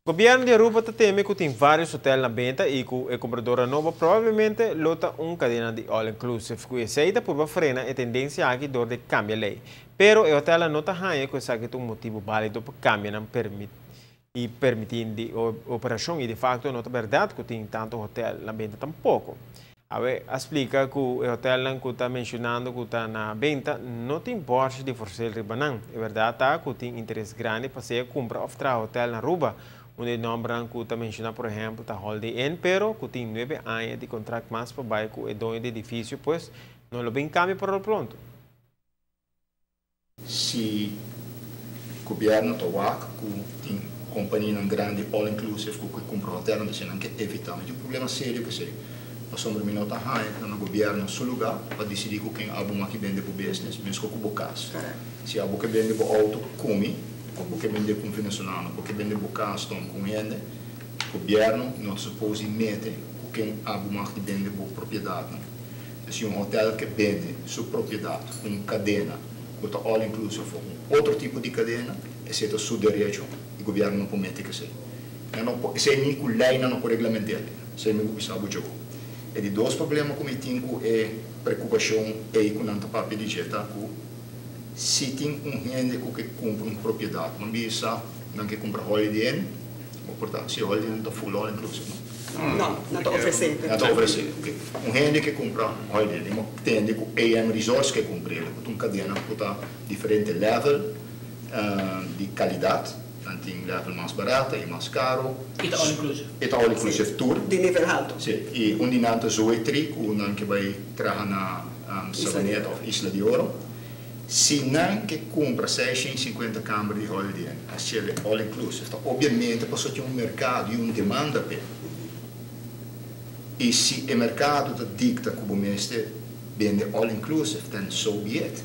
Gobierno di Aruba ta teme cu tin varios hotel na benta y cu e comprador nobo probablemente lo ta un cadena di all inclusive. Cu esey ta purba frena e tendencia aki door di cambia ley. Pero e hotel no ta haya cu esaki ta un motibo valido pa cambia nan permit y permiti di operacion y de facto no ta berdad cu tin tanto hotel na benta tampoco. Awe a splica cu e hotelnan cu ta mencionando cu ta na benta no tin bordje di for sale riba nan. E berdad ta cu tin interes grandi pa sea cumpra of traha hotel na Aruba. Un di e nombernan cu ta menciona, por ehempel, ta Holiday Inn, pero cu tin 9 aña di contract mas pa bay cu e doño di edificio, pues no lo bin cambia por lo pronto. Si gobierno ta wak cu tin compania grandi all inclusive cu cumpra hotel, anto nan kier evita. Ma un problema serio cu esey. Pasobra mi no ta haya na gobierno su lugar pa dicidi cu ken abo mag bende bo business, mescos cu bo cas. Si abo kier bende bo auto cu mi, of bo kier bende cu un venezolano, bo kier bende bo cas cu hende, gobierno no ta supose mete cu ken abo mag bende bo propiedad. Si un hotel kier bende su propiedad cu un cadena, cu ta all inclusive of un otro tipo di cadena, esey ta su derecho y gobierno no por mete cu esey. No, esey ni cu ley no por reglamenta, esey mi bisa bo. E di dos problema cu mi tin cu e preocupacion ey cu nan ta papia di dje ta cu si tin un hende cu kier cumpra un propiedad, ban bisa nan kier cumpra Holiday Inn, of por ta, si Holiday Inn ta full all inclusive, no? No, no ta ofrece. No ta ofrece, ok. Un hende kier cumpra Holiday Inn, tende cu AM Resorts kier cumpra, un cadena cu ta diferente level di calidad, nan tin level mas barata y mas caro. Y ta all inclusive. Y ta all inclusive tur. Di nivel halto. Si, y un di nan ta Zoetry, cu nan kier bay traha na Savaneta of Isla di Oro. Si nan kier cumpra 650 camber di Holiday Inn, asina all inclusive, ta obviamente pasobra tin un mercado y un demanda p'e. Y si e mercado ta dicta cu bo mester bende all inclusive, then so be it.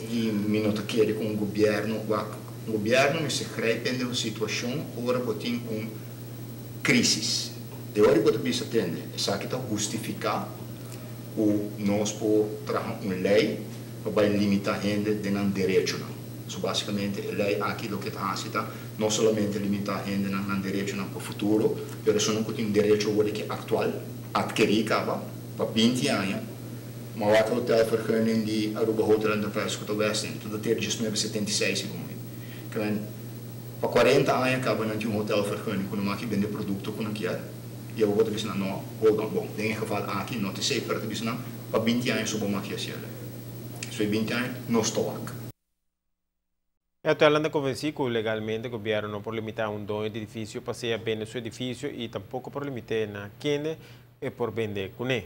Y mi no ta kere cu un gobierno, un gobierno mester grijpen den un situacion ora bo tin un crisis. E ora bo ta bisa tende, esaki ta hustifica cu nos por traha un ley pa limita hende den nan derechonan. So basicamente e ley aki loke ta haci ta no solamente limita hende nan nan derechonan pa futuro, pero esnan cu tin derecho awor cu actual, adkeri caba pa 20 aña, ma wat hotelvergunning di Aruba Hotel Enterprise cu ta Westin, tur ta 1976 segun mi. Kiermen, pa 40 aña caba nan tin un hotelvergunning cu nan mag bende producto cu nan kier. Y awor ta bisa no, hold on, bon, den geval aki no ta safe, pero ta bisa nan, pa 20 aña so bo mag haci. So 20 aña no ta wak. E hotel ta convenci cu legalmente gobierno no por limita un doño di edificio pa sea bende su edificio y tampoco por limita na ken e por bende cu ne.